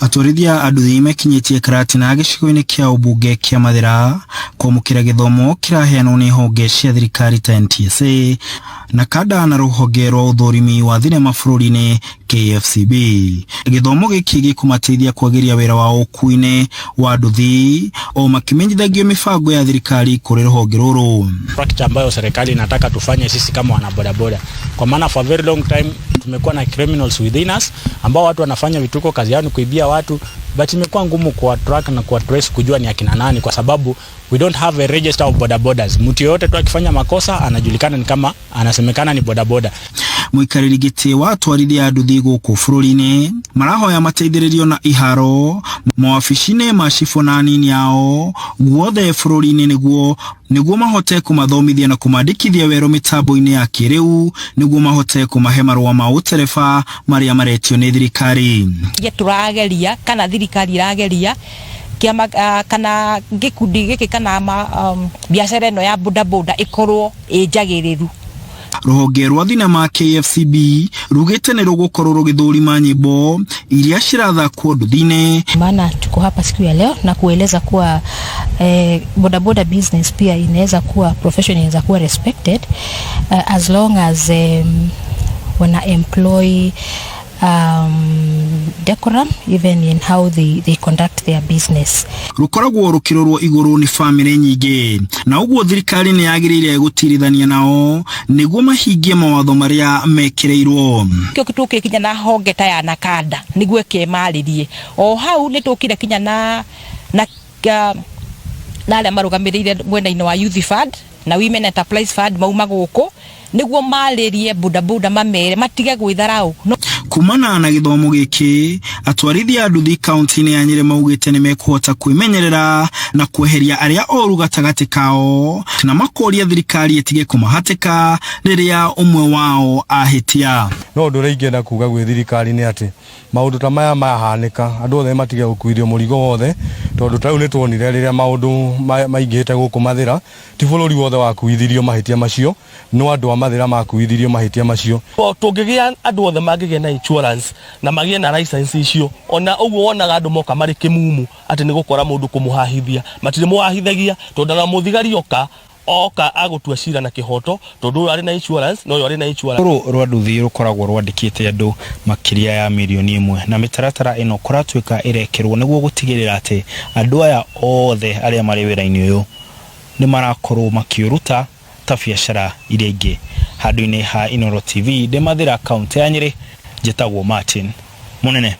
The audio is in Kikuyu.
Atwarithia a nduthi mekinyĩtie Karatina gĩcigo-inĩ kĩa ũmbunge kĩa Mathĩra kwamũkĩra gĩthomo kĩraheanwo nĩ honge cia thirikari ta NTSA na kanda na rũhonge rwa ũthũrimi wa thinema bũrũri-inĩ KFCB. Gĩthomo gĩkĩ gĩkũmateithia kwagĩria wĩra wao ũkuui-inĩ wa nduthi o makĩmenyithagio mĩbango ya thirikari kũrĩ rũhonge rũrũ. Structure ambayo serikali inataka tufanye sisi kama wanabodaboda, kwa maana for a very long time tumekuwa na criminals within us ambao watu wanafanya vituko, kazi yao ni kuibia watu, but imekuwa ngumu kuwa track na kuwa trace, kujua ni akina nani, kwa sababu we don't have a register of bodabodas. Mtu yoyote tu akifanya makosa anajulikana ni kama anasemekana ni bodaboda. Mũikarĩri gĩtĩ wa atwarithia a nduthi gũkũ bũrũri-inĩ marahoya mateithĩrĩrio na iharo mawabici-inĩ ma cibũ na anini ao guothe bũrũri-inĩ nĩguo mahote kũmathomithia na kũmandĩkithia werũ mĩtambo-inĩ ya kĩrĩu nĩguo mahote kũmahe marũa ma ũtereba marĩa maretio nĩ thirikari. Tũrageria kana thirikari irageria kĩama kana gĩkundi gĩkĩ kana biacara ĩno ya bodaboda ĩkorwo ĩ njagĩrĩru. Rũhonge rwa thinema KFCB rugĩte nĩ rũgũkorwo rũgĩthũrima nyĩmbo iria cirathakwo nduthi-inĩ. Maana tuko hapa siku ya leo na kueleza kuwa bodaboda business pia inaweza kuwa profession, inaweza kuwa respected as long as wana employ decorum even in how they conduct their business. Rũkoragwo rũkĩrorwo igũrũ nĩ bamĩrĩ nyingĩ na ũguo thirikari nĩ yagĩrĩire gũtirithania nao nĩguo mahingie mawatho marĩa mekĩrĩirwo. Kĩo tũkire kinya na honge ta ya Nakanda nĩguo ĩkemarĩrie o hau nĩ tũkire kinya na arĩa marũgamĩrĩire mwena-inĩ wa Youth Fund na Women Enterprise Fund mauma gũkũ nĩguo marĩrie bodaboda, mamere matige gwĩtharau no. Kumana na gĩthomo gĩkĩ, atwarithia a nduthi kaunti-inĩ ya Nyĩrĩ maugĩte nĩ mekũhota kwĩmenyerera na kweheria arĩa oru gatagatĩ kao na makoria thirikari ĩtige kũmahatĩka rĩrĩa ũmwe wao ahĩtia. No ũndũ ũrĩa ingĩenda kuga gwĩ thirikari nĩ atĩ maũndũ ta maya mahanĩka, andũ othe matige gũkuithio mũrigo wothe, tondũ ta rĩu nĩ tuonire rĩrĩa maũndũ maingĩhĩte gũkũ Mathĩra, ti bũrũri wothe wakuithirio mahĩtia macio, no andũ a Mathĩra makuithirio mahĩtia macio. Tũngĩgĩa andũ othe mangĩgĩa na insurance na magĩe na license icio, ona ũguo wonaga andũ moka marĩ kĩmumu atĩ nĩ gũkora mũndũ kũmũhahithia, matirĩ mũhahithagia, tondũ ona mũthigari oka agũtua cira na kĩhoto, tondũ ũyũ arĩ na insurance na ũyũ arĩ na insurance. Rũrũ rwa nduthi rũkoragwo rwandĩkĩte andũ makĩria ya 1 mirioni na mĩtaratara ĩno kũratuĩka ĩrekĩrwo nĩguo gũtigĩrĩra atĩ andũ aya othe arĩa marĩ wĩra-inĩ ũyũ nĩ marakorwo makĩũruta ta biacara iria ingĩ. Handũ-inĩ ha Inooro TV ndĩ Mathĩra, kaũntĩ ya Nyĩrĩ, njĩtagwo Martin Mũnene.